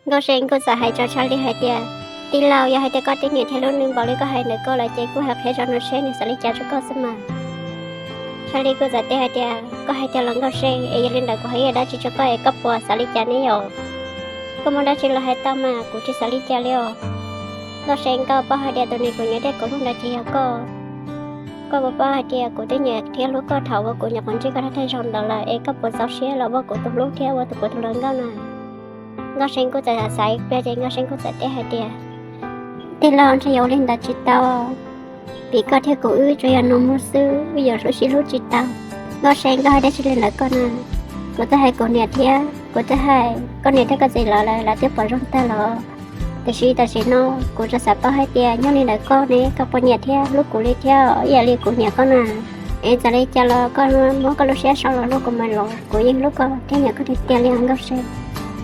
Nkauj See kuj txawm hais rau Tshaj Li hais tias, tij laug, yog hais tias koj twb nyiam thiab hlub nws npaum li koj hais ntawm koj lawm ces kuj hais qhia rau nws seb nws xav li cas rau koj xwb mas. Tshaj Li kuj txawm teb hais tias, koj hais tiag los Nkauj See, es yog li ntawd kuv hais ib yam dab tsi rau koj es koj puas xav li cas ne yom? Koj muaj dab tsi los hais tau mas, kuv tsis xav li cas li os. Nkauj See, koj paub hais tias tus niam kuv nyiam thiab kuv hlub ntawd ces yog koj. Koj puas paub hais tias kuv twb nyiam thiab hlub koj thaum uas kuv nyuam qhuav ntsib koj thawj zaug ntawd lawm, es koj puas txaus siab los ua kuv tus hlub thiab ua kuv tus hluas nkauj na? Nkauj See kuj txawm xav xav ib pliag ces Nkauj See kuj txawm teb hais tias, tij laug, ntshe yuav ua li ntawd tsis tau, vim koj thiab kuv wb tsuas yog nus muag xwb, wb yuav sib hlub tsis tau. Nkauj See, koj hais dab tsi li ntawd koj na? Kuv twb hais kuv niam thiab, kuv twb hais koj niam thiab koj txiv lawv lawm, lawv twb pom zoo tag los. Tiam sis tam sim no kuv tsuas xav paub hais tias nyob li ntawm koj ne, koj puas nyiam thiab hlub kuv li thiab ib yam li kuv nyiam koj na? Es txawm li cas los koj muab koj lub siab sau los rau kuv mas los kuv yeej hlub koj thiab nyiam koj tiag tiag li os Nkauj See.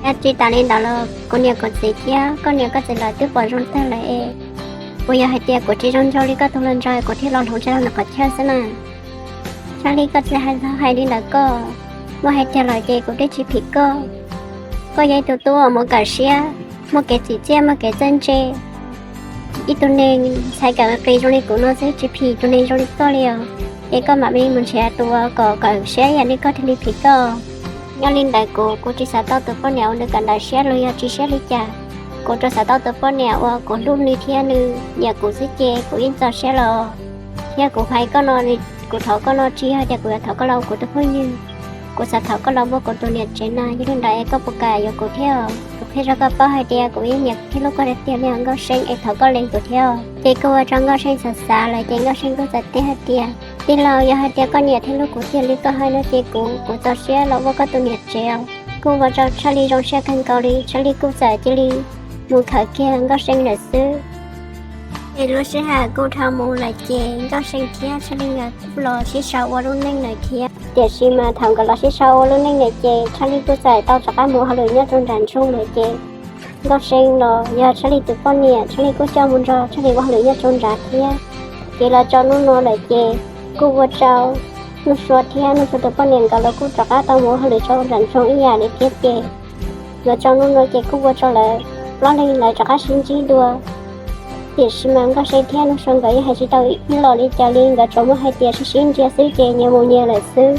Yog tsis tas li ntawd los kuv niam kuv txiv thiab koj niam koj txiv lawv twb pom zoo tag lawm es puas yog hais tias kuv tsis zoo nraug li koj tus hluas nraug kuv thiaj los hloov tshaj ntawm qhov chaw xwb na? Tshaj Li, koj tsis hais txhob hais li ntawd koj. Muab hais tiag lawm ces kuv twb tsis phim koj. Koj yog ib tug tub uas muaj kawm siab, muaj kev txim txiaj, muaj kev txawj ntse, ib tug neeg ntxhais kawm qis zoo li kuv no xwb tsis phim tus neeg zoo li koj li os. Es koj mam li mus nrhiav tus uas kom kawm siab ib yam li koj thiaj li phim koj. Nyob li ntawd kuv, kuv tsis xav tau tus poj niam uas nws kawm ntawv siab los yog tsis siab li cas. Kuv tsuas xav tau tus poj niam uas kuv hlub nws thiab nws nyiam kuv xwb ces kuv yeej txaus siab los. Thiab kuv hais koj no, kuv thov koj no tsis yog tias kuv yuav thov koj los ua kuv tus phooj ywg. Kuv xav thov koj los ua kuv tus niam tsev na, yog li ntawd es koj puas kam yuav kuv thiab? Kuv qhia rau koj paub hais tias kuv yeej nyiam thiab hlub koj tiag tiag li os Nkauj See, es thov koj lees kuv thiab. Ces kuj ua rau Nkauj See xav xav lawm ces Nkauj See kuj txawm teb hais tias, tij laug, yog hais tias koj nyiam thiab hlub kuv tiag li koj hais no ces kuv, kuv txaus siab los ua koj tus niam tsev os. Kuj ua rau Tshaj Li zoo siab kawg nkaus li, Tshaj Li kuj txawm cia li mus khawm kiag Nkauj See lawm xwb. Ces lub sij hawm kuj dhau mus lawm ces Nkauj See thiab Tshaj Li nkawd kuj los sib sau ua lub neej lawm thiab. Tiam sis mas thaum nkawd los sib sau ua lub neej lawm ces Tshaj Li kuj txawm tau rov qab mus ua hauj lwm nyob rau nram nroog lawm ces Nkauj See los yog Tshaj Li tus poj niam, Tshaj Li kuj coj mus nrog Tshaj Li ua hauj lwm nyob rau nrad thiab. Ces los txog hnub no lawm ces kuj ua rau Nuj Sua thiab Nuj Sua tus poj niam nkawd los kuj rov qab tau mus ua hauj lwm rau nram nroog ib yam li thiab ces los txog hnub no ces kuj ua rau lawv plaub leeg lawv rov qab sib ntsib dua. Tiam sis mas Nkauj See thiab Nuj Sua nkawd yeej hais tsis tau ib los li cas li, nkawd tsuas muab hais tias sib sib ntsia xwb ces nyias mus nyias lawm xwb.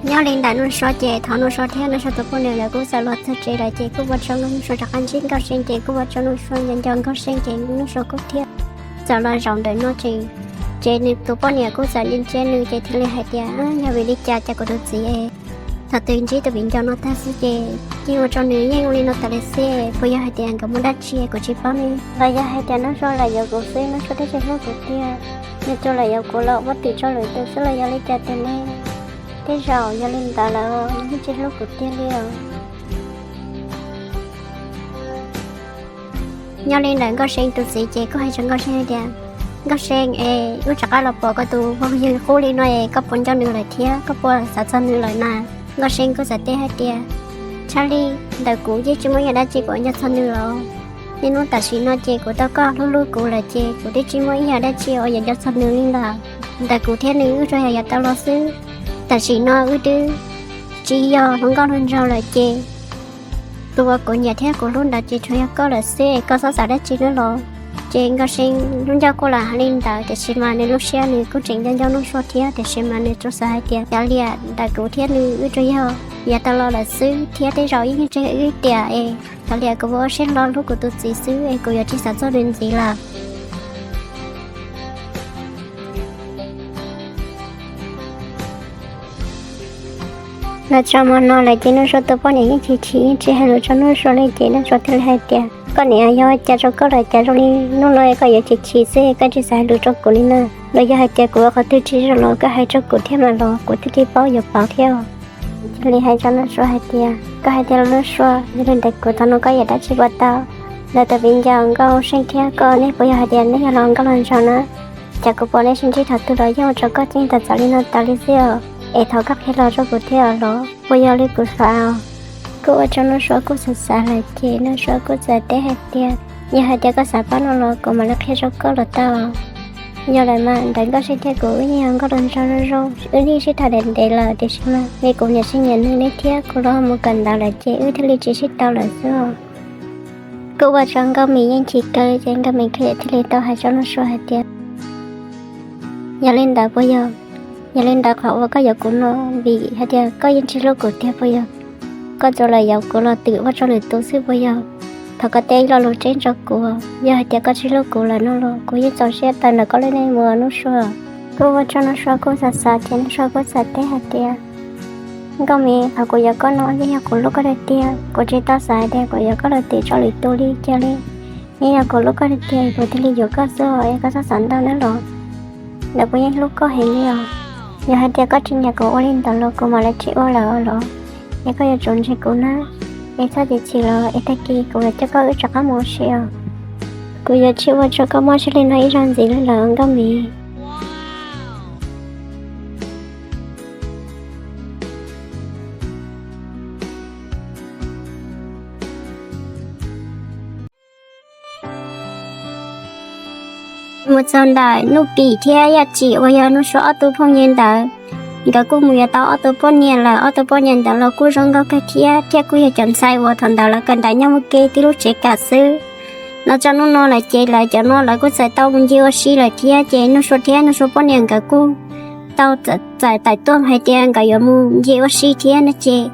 Nyob li ntawm Nuj Sua ces thaum Nuj Sua thiab Nuj Sua tus poj niam nkawd kuj txawm los txog tsev lawm ces kuj ua rau Nuj Sua rov qab ntsib Nkauj See ces kuj ua rau Nuj Sua nco nco Nkauj See ces Nuj Sua kuj thiaj txawm los zaum ntawm no ces, ces nws tus poj niam kuj txawm ntsia ntsia nws ces thiaj li hais tias, yog vim li cas cas kuv tus txiv thaum twg ntsib tus viv ncaus no tag xwb ces yeej ua rau nws yeej ua li no tas li xwb, puas yog hais tias nkawd muaj dab tsi kuv tsis paub ne? Los yog hais tias Nuj Sua lam yuav kuv xwb, Nuj Sua twb tsis hlub kuv tiag, Nuj Sua lam yuav kuv los ua tim rau lwm tus xwb los yog li cas tiag ne? Tej zaum yog li ntawd lawm, nws yeej tsis hlub kuv tiag li os. Nyob li ntawm Nkauj See tus txiv ces kuj hais rau Nkauj See hais tias, Nkauj See es, wb rov qab los pom koj tus phooj ywg qub li no es koj puas nco nws lawm thiab koj puas xav txog nws lawm na? Nkauj See kuj txawm teb hais tias, Tshaj Li, ntawm kuv yeej tsis muaj ib yam dab tsi kuv nco txog nws los. Niaj hnub tam sim no ces kuv tau koj hlub hlub kuv lawm ces kuv twb tsis muaj ib yam dab tsi uas yuav nco txog nws li lawm. Ntawm kuv thiab nws wb tsuas yog yav tau los xwb. Tam sim no wb twb tsis yog hluas nkauj hluas nraug lawm ces tus uas kuv nyiam thiab kuv hlub ntawd ces tsuas yog koj lawm xwb es koj txhob xav dab tsi nawb los. Ces Nkauj See lub ncauj kuj lam hais li ntawd tiam sis mas nws lub siab nws kuj tseem nco nco Nuj Sua thiab tiam sis mas nws tsuas xav hais tias kav liam, ntawm kuv thiab nws wb tsuas yog yav tau los lawm xwb thiab tej zaum yeej tseem wb tiam es kav liam kuv ua siab hlo hlub kuv tus txiv xwb es kuv yuav tsis xav txog nws ntxiv lawm. Los txog hmo no lawm ces Nuj Sua tus poj niam yeej chim chim yeej tsis hais lus rau Nuj Sua li ces Nuj Sua thiaj li hais tias, koj niam, yog ua cas rau koj lawm cas zoo li hnub no koj yuav chim chim xwb koj tsis xav hais lus rau kuv li na? Los yog hais tias kuv ua qhov twg tsis zoo los koj hais rau kuv thiab mas los kuv thiaj li paub yuav pauv thiab. Thiaj li hais rau Nuj Sua hais tias, koj hais tias los Nuj Sua, yog li ntawd kuv thov nug koj ib yam dab tsi puas tau? Ntawm tus viv ncaus Nkauj See thiab koj nej puas yog hais tias nej yog los nkauj los nraug na? Cas kuv pom nej sib ntsib thaum twg los yeej ua rau koj ceeb tag txawv li no tas li xwb os. Es thov koj qhia los rau kuv thiab os los puas yog li kuv xav os? Kuj ua rau Nuj Sua kuj xav xav lawm ces Nuj Sua kuj txawm teb hais tias, Yog hais tias koj xav paub no los kuv mam li qhia rau koj los tau. Yog lawm mas ntawm Nkauj See thiab kuv wb yeej yog nkauj hluas nraug zoo zoo, wb yeej sib tham ntev ntev lawm, tiam sis mas vim kuv nyiam sib nyiam nws ne thiab kuv los mus kawm ntawv lawm ces wb thiaj li tsis sib tau lawm xwb. Kuj ua rau Nkauj Mim yeej chim kawg, ces Nkauj Mim thiaj li tau hais rau Nuj Sua hais tias, yog li ntawd puas yog? Yog li ntawd qhov uas koj yuav kuv no vim hais tias koj yeej tsis hlub kuv tiag puas yog? Koj tsuas lam yuav kuv los twm ua rau lwm tus xwb puas yog? Thov koj teb ib lo lus tseeb rau kuv, yog hais tias koj tsis hlub kuv lawm no los kuv yeej txaus siab tawm ntawm koj lub neej mus Nuj Sua. Kuj ua rau Nuj Sua kuj xav xav ces Nuj Sua kuj txawm teb hais tias, Nkauj Mim, qhov kuv yuav koj no yeej yog kuv hlub koj tiag tiag, kuv tsis tau xav hais tias kuv yuav koj los twm rau lwm tus li kiag li. Yeej yog kuv hlub koj tiag tiag kuv thiaj li yuav koj xwb, es koj txhob xav ntau nawb los. Lawv kuj yeej hlub koj heev li os. Yog hais tias koj tsis nyiam kuv ua li ntawd los kuv mam li tsis ua lawm los. Es koj yuav tsum ntseeg kuv na, es txhob chim chim los es tag kis kuv yuav coj koj wb rov qab mus ua si os. Kuv yuav tsis ua rau koj mob siab li no ib zaug ntxiv li lawm Nkauj Mim. Mus txog ntawm Nuj Kim thiab Yaj Tsim uas yog Nuj Sua ob tug phooj ywg ntawd, nkawd kuj mus yuav tau ob tug poj niam lawm. Ob tug poj niam ntawd los kuj zoo nkauj kawg thiab, thiab kuj yog cov ntxhais uas thaum ntawd lawv kawm ntawv nyob ua ke tib lub tsev kam xwb. Los txog hnub no lawm ces lawv cov no lawv kuj txawm tau mus ncig ua si lawm thiab, ces Nuj Sua thiab Nuj Sua poj niam nkawd kuj tau txawm tawm tuaj hais tias nkawd yuav mus ncig ua si thiab no ces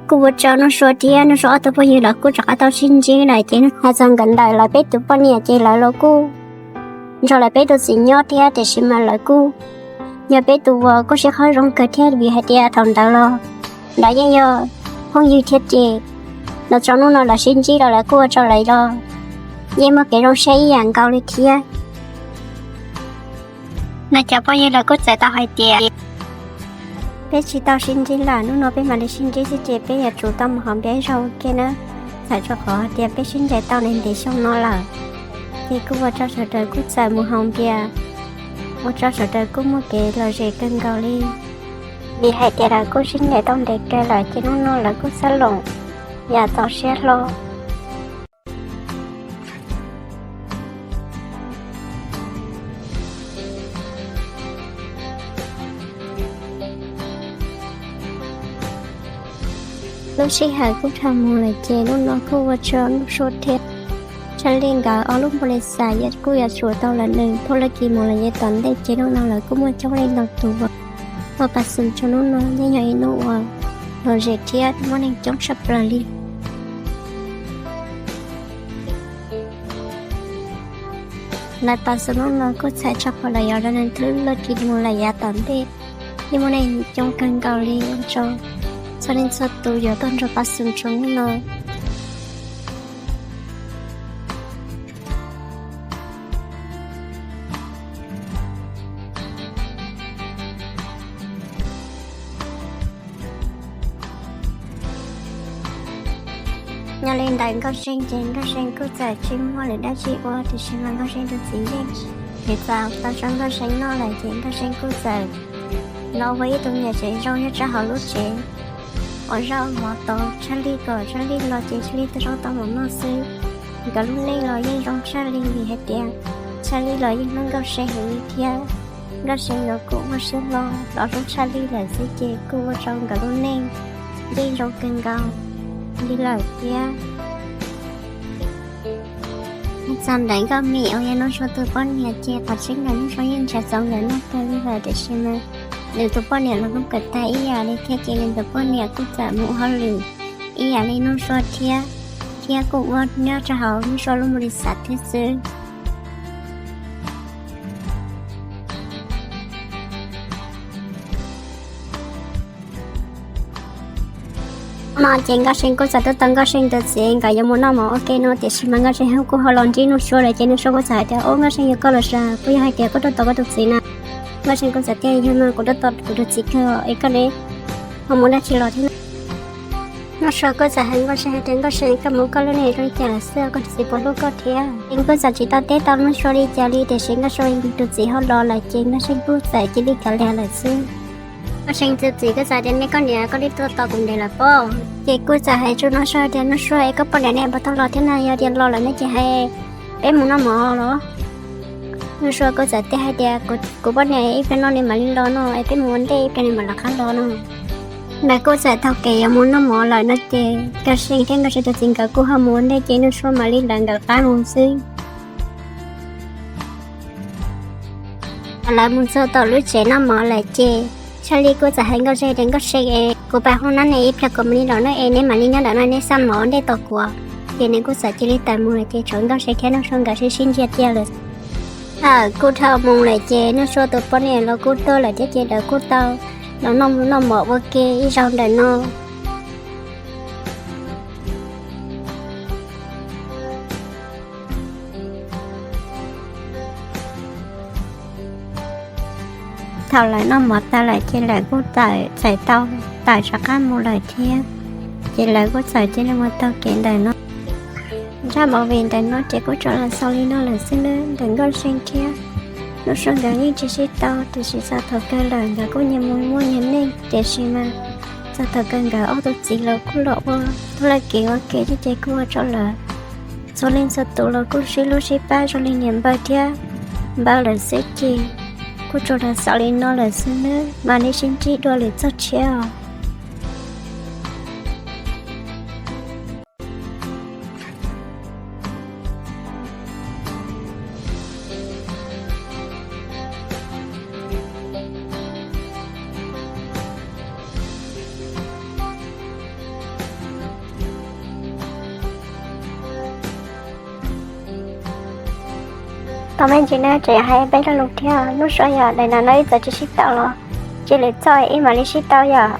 kuj ua rau Nuj Sua thiab Nuj Sua ob tug phooj ywg lawv kuj rov qab tau sib ntsib lawm. Ces hais txog nkawd ntawm lawv peb tus poj niam ces lawv los kuj nrog lawv peb tus txiv nyob thiab, tiam sis mas lawv kuj yog peb tus uas kuj sib qhab zoo kawg thiab, vim hais tias thaum ntawd los lawv yeej yog phooj ywg thiab ces los txog hnub no lawv sib ntsib los lawv kuj ua rau lawv los yeej muaj kev zoo siab ib yam nkaus li thiab. Lawv cov phooj ywg lawv kuj txawm tau hais tias, peb tsis tau sib ntsib lawm, hnub no peb mam li sib ntsib xwb ces peb yuav tsum tau mus haus npias ib zaug ua ke nawb, txhawm rau qhov hais tias peb sib ncaim tau ntev ntev xyoo no lawm. Ces kuj ua rau sawv daws kuj txawm mus haus npias, ua rau sawv daws kuj muaj kev lom zem kawg nkaus li. Vim hais tias lawv kuj sib ncaim tau ntev kawg lawm ces hnub no lawv kuj xab loom yam txaus siab hlo. Lub sij hawm kuj dhau mus lawm ces hnub no kuj ua rau Nuj Sua thiab Tshaj Lij nkawd ob lub npaum li xav kuj yuav tsum tau lawv nws phauj laj kis mus lawm yav tom ntej ces hnub no lawv kuj muaj coob leej ntau tus uas pas xum rau hnub no yeej yog ib hnub uas lom zem thiab muaj neeg coob tshaj plaws li. Lawv pas xum hnub no kuj txhais tshaj qhov lawv yuav lawv nws phauj laj kis mus lawm yav tom ntej, yeej muaj neeg coob kawg nkaus li ua rau txhua leej txhua tus yuav tuaj nrog pas xum rau hnub no. Nyob li ntawm Nkauj See ces Nkauj See kuj txawm tsis muaj lwm dab tsi ua tiam sis mas Nkauj See tus txiv yeej tau txaus tau rau Nkauj See noj lawm ces Nkauj See kuj txawm los ua ib tug niam tsev zoo nyob rau hauv lub tsev, ua zaub mov tau Tshaj Lij kom Tshaj Lij los ces Tshaj Lij tau zaub tau mov noj xwb. Nkawd lub neej los yeej zoo tshaj li vim hais tias Tshaj Lij los yeej hlub Nkauj See heev li thiab Nkauj See los kuj muaj siab hlo los hlub Tshaj Lij lawm xwb ces kuj ua rau nkawd lub neej yeej zoo kawg nkaus li lawm thiab. Txog ntawm Nkauj Mim uas yog Nuj Sua tus poj niam ces qhov tseeb ntawm Nuj Sua yeej nrhiav txaus nkawd noj kawg li lawm tiam sis mas nws tus poj niam los kuj kawm tag ib yam li thiab ces nws tus poj niam kuj txawm mus ua hauj lwm ib yam li Nuj Sua thiab, thiab kuj ua nyob rau hauv Nuj Sua lub npaum li xav thiab xwb. No ces Nkauj See kuj txawm tuaj tos Nkauj See tus txiv nkawd yuav mus noj mov ua ke no tiam sis mas Nkauj See kuj ho los ntsib Nuj Sua lawm ces Nuj Sua kuj txawm hais tias, Au, Nkauj See, yog koj los sav, puas yog hais tias koj tuaj tos koj tus txiv na? Nkauj See kuj txawm tias, Yog mas, kuv tuaj tos kuv tus txiv kawg es koj ne, ho mus dab tsi los thiab na? Nuj Sua kuj txawm hais Nkauj See hais tias, Nkauj See, koj mus koj lub neej zoo li cas lawm xwb, koj tus txiv puas hlub koj thiab? Nkauj See kuj txawm tsis tau teb tau Nuj Sua li cas li tiam sis Nkauj See tus txiv ho los lawm ces Nkauj See kuj txawm cia li kav liam lawm xwb. Nkauj See tus txiv kuj txawm tias, Me koj niam, koj twb tuaj tos kuv ntev lawm pob? Ces kuj txawm hais rau Nuj Sua tias, Nuj Sua, koj poj niam ne puas tau los thiab na? Yog tias los lawm ne ces hais Peb mus noj mov los? Nuj Sua, kuv txawm teb hais tias kuv poj niam ib pliag no nws mam li los no, es peb mus ua ntej ib pliag nws mam rov qab los no. Nkawd kuj txawm taug kev yuav mus noj mov lawm no ces Nkauj See thiab Nkauj See tus txiv nkawd kuj ho mus ua ntej ces Nuj Sua mam li lawv nkawd qab mus xwb. Thaum lawv mus txog tom lub tsev noj mov lawm ces Tshaj Li kuj txawm hais Nkauj See tias, Nkauj See es, kuv pais hauv nab ne, ib pliag kuv mam li los no es neb mam li nyob ntawm no neb xa mov ua ntej tos kuv. Ces nws kuj txawm cia li tawm mus lawm ces tshuav Nkauj See thiab Nuj Sua nkawd sib sib ntsia cia lawm. Thaum kuj dhau mus lawm ces Nuj Sua tus poj niam los kuj tuaj lawm thiab ces lawv kuj tau los noj mov ua ke ib zaug ntawm no. Thaum lawv noj mov tas lawm ces lawv kuj txawm txais tau tawm rov qab mus lawm thiab. Ces lawv kuj txawm cia li mus taug kev ntawm no. Zaj movie ntawm no ces kuj tso los xaus li no lawm xwb nawb. Ntawm Nkauj See thiab Nuj Sua nkawd yeej tsis sib tau, tiam sis txog thaum kawg lawm nkawd kuj nyias mus muaj nyias neej, tiam sis mas txog thaum kawg nkawd ob tug txiv los kuj los ua tug laj kev ua ke thiab ces kuj ua rau lawv txhua leej txhua tus los kuj sib hlub sib pab zoo li niam npawg thiab npawg lawm xwb ces kuj tso los xaus li no lawm xwb nawb, mam li sib ntsib dua lwm txoj tshiab os. Tau me ntsis na, tseem hais peb lo lus thiab. Nuj Sua, yog daim no no wb txawm tsis sib tau los cia lwm txoj wb mam li sib tau yom.